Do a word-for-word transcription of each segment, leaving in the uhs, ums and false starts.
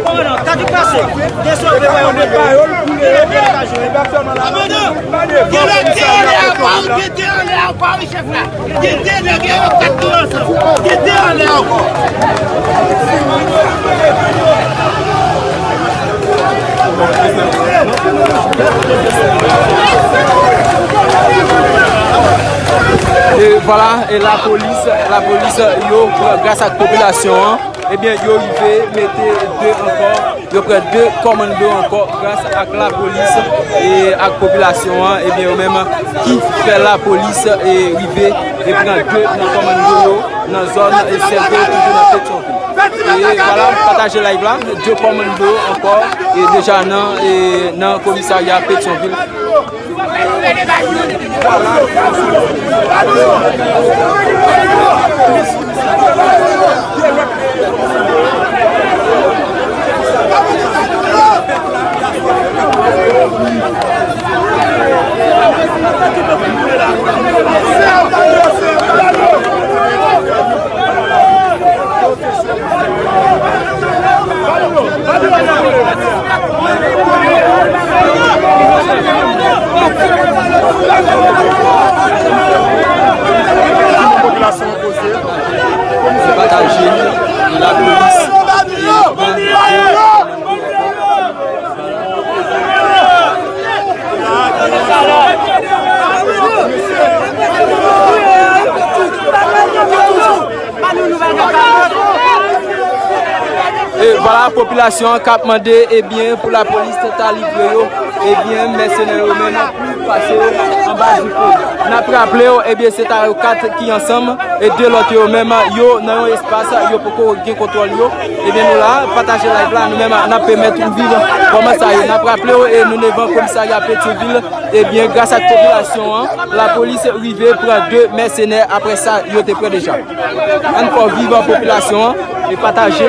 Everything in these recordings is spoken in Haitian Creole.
Kòmandan, sa ki pase? Desann, wè, wè, wè. Kòmandan, gen lòt de anlè ankò, gen de anlè ankò, wi, chèf la. Gen de nèg, gen yon kat tou ansanm. Gen de anlè ankò. E vwala, e lapolis, lapolis, yo, gras ak popilasyon an, ebyen, yo rive mete de ankò, yo pran de kòmando ankò, gras ak lapolis e ak popilasyon an, ebyen, yo menm ki fè lapolis e rive e pran de nan kòmando yo nan zòn e Sègo, toujou nan Petyonvil. E vwala, pataje live la, de kòmando ankò, e deja nan, e nan komisarya Petyonvil. Pataje, lapolis. E vwala, popilasyon an k ap mande, ebyen, pou lapolis ta livre yo, ebyen, mèsenè yo menm pase yo anba jip yo. N ap raple w, ebyen, se ta yo kat ki ansanm, e de lòt yo menm, yo nan yon espas, yo poko gen kontwòl yo. Ebyen, nou la, pataje live la, nou menm, n ap pèmèt ou viv kòman sa ye. N ap raple w, e nou devan komisarya Petyonvil, ebyen, gras ak popilasyon an, lapolis rive pran de mèsenè, apre sa, yo te pran deja. Ann fè w viv popilasyon an, e pataje.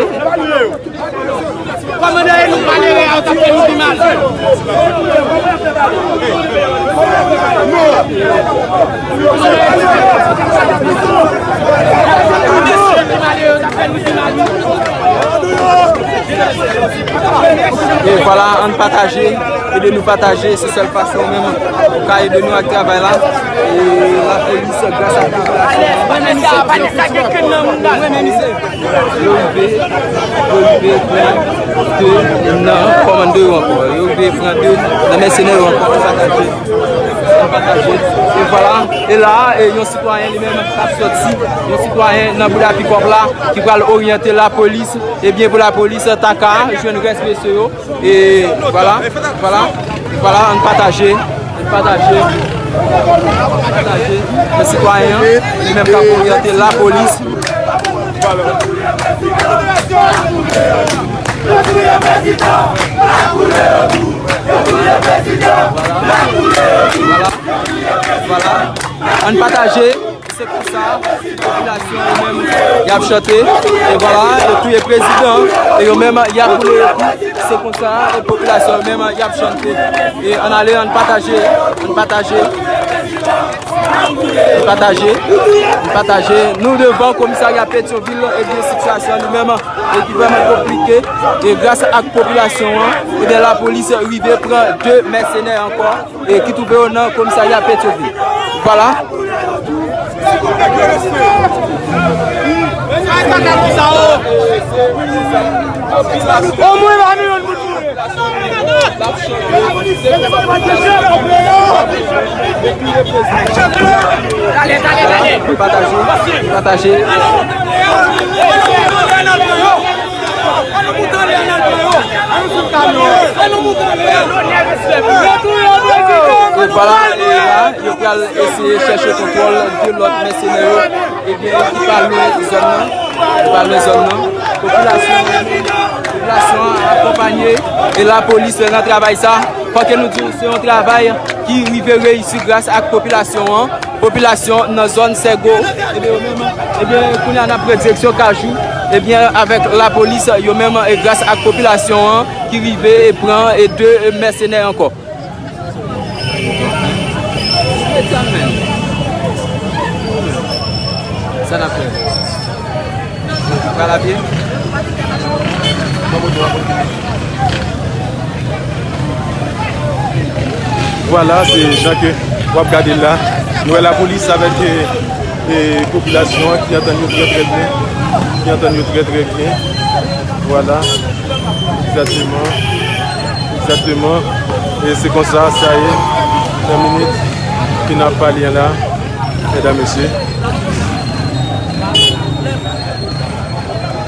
Kòmandan, e nou malere a, ou t ap fè nou pi mal. E vwala, ann pataje, ede nou pataje, se sèl fason menm ou ka ede nou ak travay la. E lapolis, gras ak popilasyon, yo rive, yo rive pran de nan kòmando yo ankò. Yo rive pran de nan mèsenè yo ankò. Ann pataje. Ann pataje. E vwala. E la, e yon sitwayen li menm k ap sòti. Yon sitwayen nan bouda pikòp la ki pral oryante lapolis. Ebyen, pou lapolis ta ka jwenn rès mesye yo. E vwala, vwala, vwala, ann pataje, ann pataje, pataje. Yon sitwayen an, li menm k ap oryante lapolis. Vwala, vwala. Ann pataje. Se konsa, popilasyon yo menm, y ap chante. E vwala, yo touye prezidan. E yo menm, y ap boule yo tou. Se konsa, e popilasyon yo menm, y ap chante. E ann ale, ann pataje, ann pataje. Ann pataje, ann pataje. Nou devan komisarya Petyonvil, ebyen, sitiyasyon nou menm, e ki vrèman konplike. E gras ak popilasyon an, ebyen, lapolis rive pran de mèsenè ankò. E ki twouve yo nan komisarya Petyonvil. Vwala. Omwen pa nou yon moun mouri. Pataje, pataje. E vwala, e la, yo pral eseye chèche kontwòl de lòt mèsenè yo, ebyen, ki pa lwen zòn nan, ki pa lwen zòn nan. Popilasyon, popilasyon an akonpanye, e lapolis nan travay sa, fòk nou di, se yon travay ki rive reyisi gras ak popilasyon an. Popilasyon nan zòn Sègo, ebyen, yo menm, ebyen, kounye a n ap pran direksyon Kajou, ebyen, avèk lapolis, yo menm, e gras ak popilasyon an ki rive e pran, e de, e mèsenè ankò. Sa n ap fè? Pral a pye? Vwala, se jan ke w ap gade l la. Nou wè lapolis avèk, e, e, popilasyon an ki antann yo trè, trè byen. Ki antann yo trè, trè byen. Vwala. Egzakteman. Egzakteman. E se konsa sa ye. Nan minit ke n ap pale an la, medam, mesye.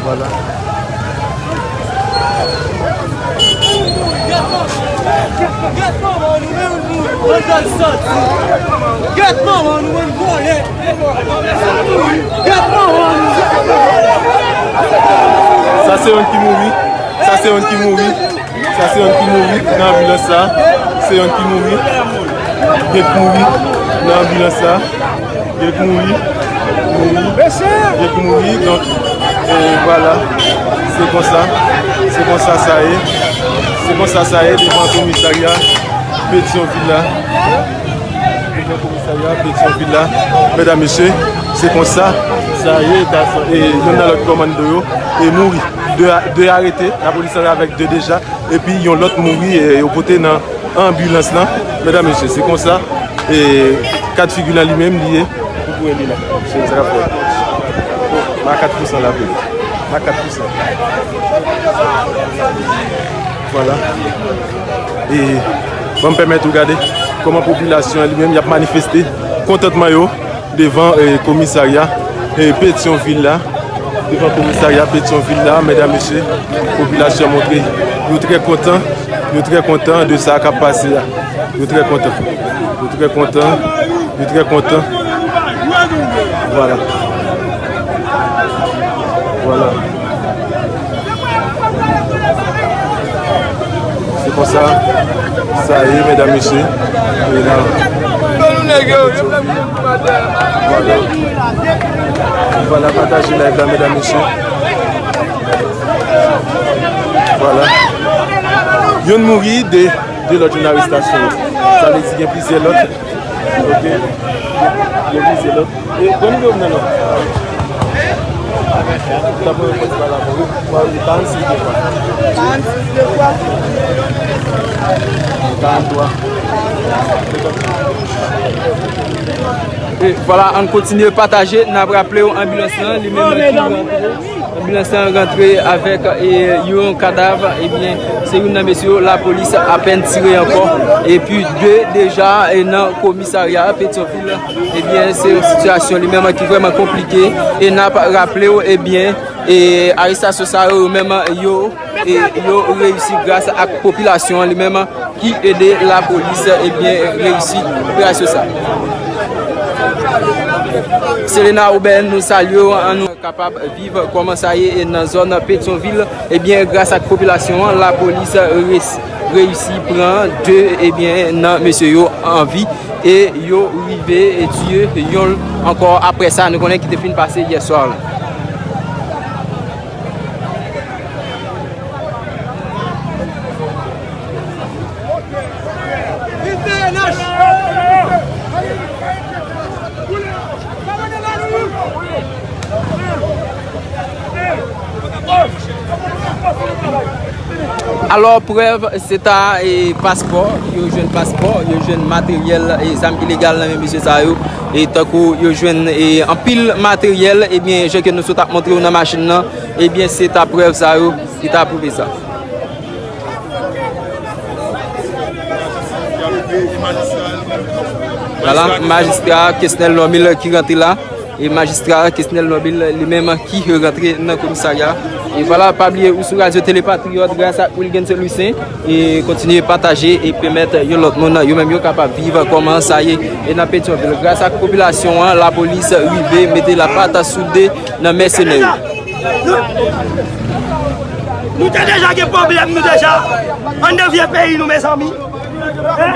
Vwala. Sa se youn ki mouri. Sa se youn ki mouri. Sa se youn ki mouri nan anbilans sa. Se youn ki mouri. Gen k mouri nan anbilans sa. Gen k mouri. Mouri. Gen k mouri. Donk, e, vwala. Se konsa. Se konsa sa ye. Se konsa sa ye devan komisarya Petyonvil la. Devan komisarya Petyonvil la. Medam, mesye, se konsa sa ye. Gason, e, youn nan lòt kòmando yo, e, mouri. De, de arete. Lapolis antre avèk de deja. Epi yon lòt mouri, e, yo pote nan anbilans lan. Medam, mesye, se konsa, e, kat figi lan li menm, li ye. Pou pou li la. Se sa k ap fèt. Makat pou san la, pou li. Makat pou san. Vwala. E, ban m pèmèt ou gade kòman popilasyon an li menm, y ap manifeste kontantman yo devan, e, komisarya, e, Petyonvil la. Devan komisarya Petyonvil la, medam, mesye, popilasyon montre yo trè kontan, yo trè kontan de sa k ap pase a. Yo trè kontan. Yo trè kontan. Yo trè kontan. Vwala. Vwala. Se konsa sa ye, medam, mesye. E la. Vwala. Vwala, pataje live la, medam, mesye. Vwala. Youn mouri, de, de lòt yo nan arestasyon. Sa vle di gen plizyè lòt. Ok. Gen plizyè lòt. E, bon, nou nan lòt. Sa pou yon pòs pa la, bon, wi. Bon, wi, karannsis de fwa. Karannsis de fwa. Karantwa. E, vwala, ann kontinye pataje. N ap raple w, anbilans lan, li menm ki rantre. Anbilans lan rantre avèk, e, yon kadav. Ebyen, se youn nan mesye yo, lapolis apèn tire ankò. Epi de deja, e, nan komisarya Petyonvil. Ebyen, se yon sitiyasyon li menm ki vrèman konplike. E n ap raple w, ebyen, e, arestasyon sa yo, yo menm, yo, e, yo reyisi gras ak popilasyon an li menm ki ede lapolis, ebyen, reyisi operasyon sa. Selena Aubert, nou salye w, an nou kapab viv kòman sa ye nan zòn Petyonvil. Ebyen, gras ak popilasyon an, lapolis res-, reyisi pran de, ebyen, nan mesye yo an vi e yo rive e tiye yon ankò apre sa, nou konnen ki te fin pase yè swa la. Alò, prèv, se ta, e, paspò, yo jwenn paspò, yo jwenn materyèl, e, zam ilegal nan men mesye sa yo, e tankou yo jwenn, e, anpil materyèl, ebyen, jan ke nou sot ap montre yo nan machin nan, ebyen, se ta prèv sa yo ki ta pwouve sa. Vwala, majistra Kesnel Normil ki rantre la. E majistra Kesnel Normil li menm ki rantre nan komisarya. E vwala, pa bliye ou sou Radyo Tele Patriyòt gras ak Wilgens Louissaint. E kontinye pataje e pèmèt yon lòt moun yo menm yo kapab viv kòman sa ye. E nan Petyonvil, gras ak popilasyon an, lapolis rive mete lapat sou de nan mèsenè yo. Nou, nou te deja gen pwoblèm, nou deja. Ann devye peyi nou, mezanmi. Men,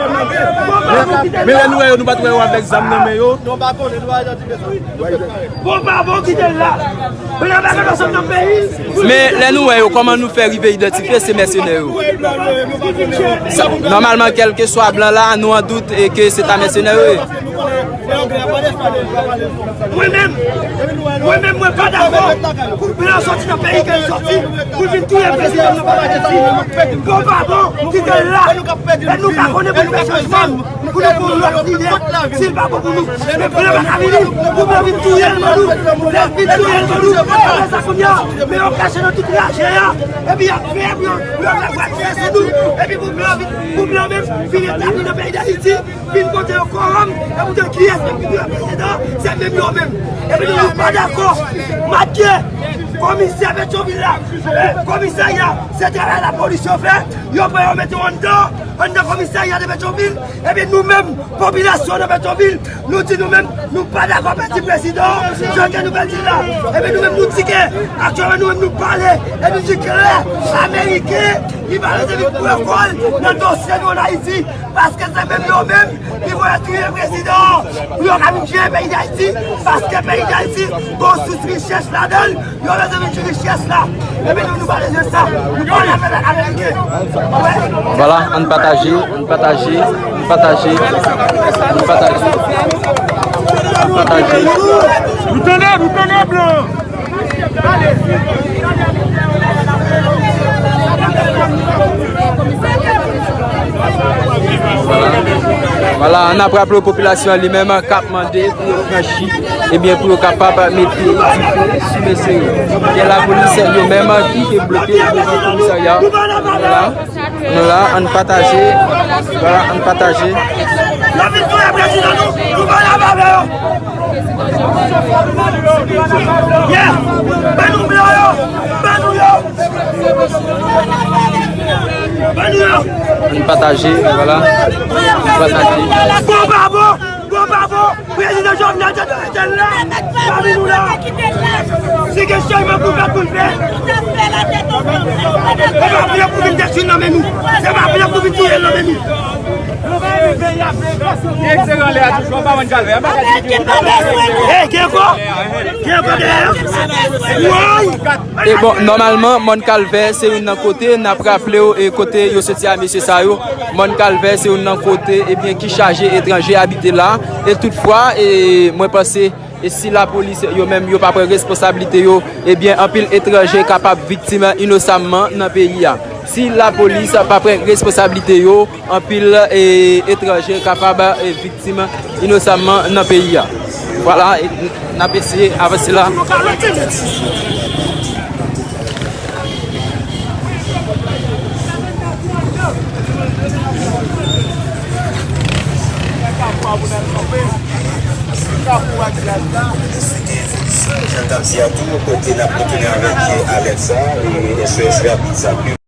men lè nou wè yo, nou pa t wè yo avèk zam nan men yo. Bon, pa bon, kite l la. Men lè nou wè yo, kòman nou fè rive idantifye se mèsenè yo? Sa, nòmalman, kèlkeswa blan la, nou an dout e ke se ta mèsenè yo ye. Mwen menm, mwen menm, mwen pa dakò pou blan soti nan peyi ke l soti, pou l vin touye prezidan nan Pòtoprens. Bon pa bon, kite l la. E nou ka konnen pou nou fè chanjman, pou nou pran lòt lidè, si l pa bon pou nou. Men blan pa ka vini, pou blan vin touye l ban nou. Lè l vin touye l ban nou, apre sa kounye a, men yo kache nan tout raje a. Epi y ap fè pou yo, pou yo fè vwat fè sou nou. Epi pou blan vin, pou blan menm vin etabli nan peyi Dayiti. Vin kote yo kowòm, e pou di kiyès menm ki pou prezidan, se menm yo menm. Epi nou, nou pa dakò. Matye, komisè Petyonvil la, komisarya, se travay lapolis yo fè, yo pran yo mete yo anndan, anndan komisarya de Petyonvil, epi nou menm, popilasyon de Petyonvil, nou di nou menm, nou pa dakò pèdi prezidan, jan ke nou pèdi la. Epi nou menm, nou di ke, aktyèlman nou menm, nou pale, e nou di klè, Ameriken, li pa bezwen vin pran kò l nan dosye nou ann Ayiti. Paske se menm yo menm ki voye touye prezidan an pou yo ka vin jere peyi Dayiti, paske peyi Dayiti gon sous richès ladan l, yo bezwen vin jere richès la. Epi nou, nou pa bezwen sa, nou pa nan afè Ameriken. Vwala, ann pataje, ann pataje, ann pataje, ann pataje, ann pataje. Nou tande, nou tande, blan! Vwala, ann ap raple w, popilasyon an li menm k ap mande pou yo franchi, ebyen, pou yo kapab mete dife sou mesye yo. Gen lapolis yo menm ki te bloke devan komisarya. Vwala. Nou la, ann pataje. Vwala, ann pataje. Yo vin touye prezidan nou, nou pa la avè yo. Yeah! Ban nou blan yo! Ban nou yo! Ban nou yo! Ann pataje, vwala. Ann pataje. Bon pa bon! Bon pa bon! Prezidan Jovenel te dwe rete la! Pami nou la! Si gen chanjman pou fè, pou l fè! Se pa pou yo pou vin detwi nan men nou! Se pa pou yo pou vin touye nan men nou! Hey, gen ankò? Gen ankò dèyè? Woy! E bon, nòmalman, Mòn Kalvè se youn nan kote, n ap raple w, e kote yo soti a mesye sa yo. Mòn Kalvè se youn nan kote, ebyen, ki chaje etranje abite la. E toutfwa, e mwen panse, e si lapolis yo menm yo pa pran responsablite yo, ebyen, anpil etranje kapab viktim inosamman nan peyi a. Si lapolis pa pran responsablite yo, anpil, e, etranje kapab, e, viktim inosamman nan peyi a. Vwala, e, n ap eseye avanse la. Jan n t ap di a tou, kote n ap kontinye avèk alèt sa, e S O S rapid sa.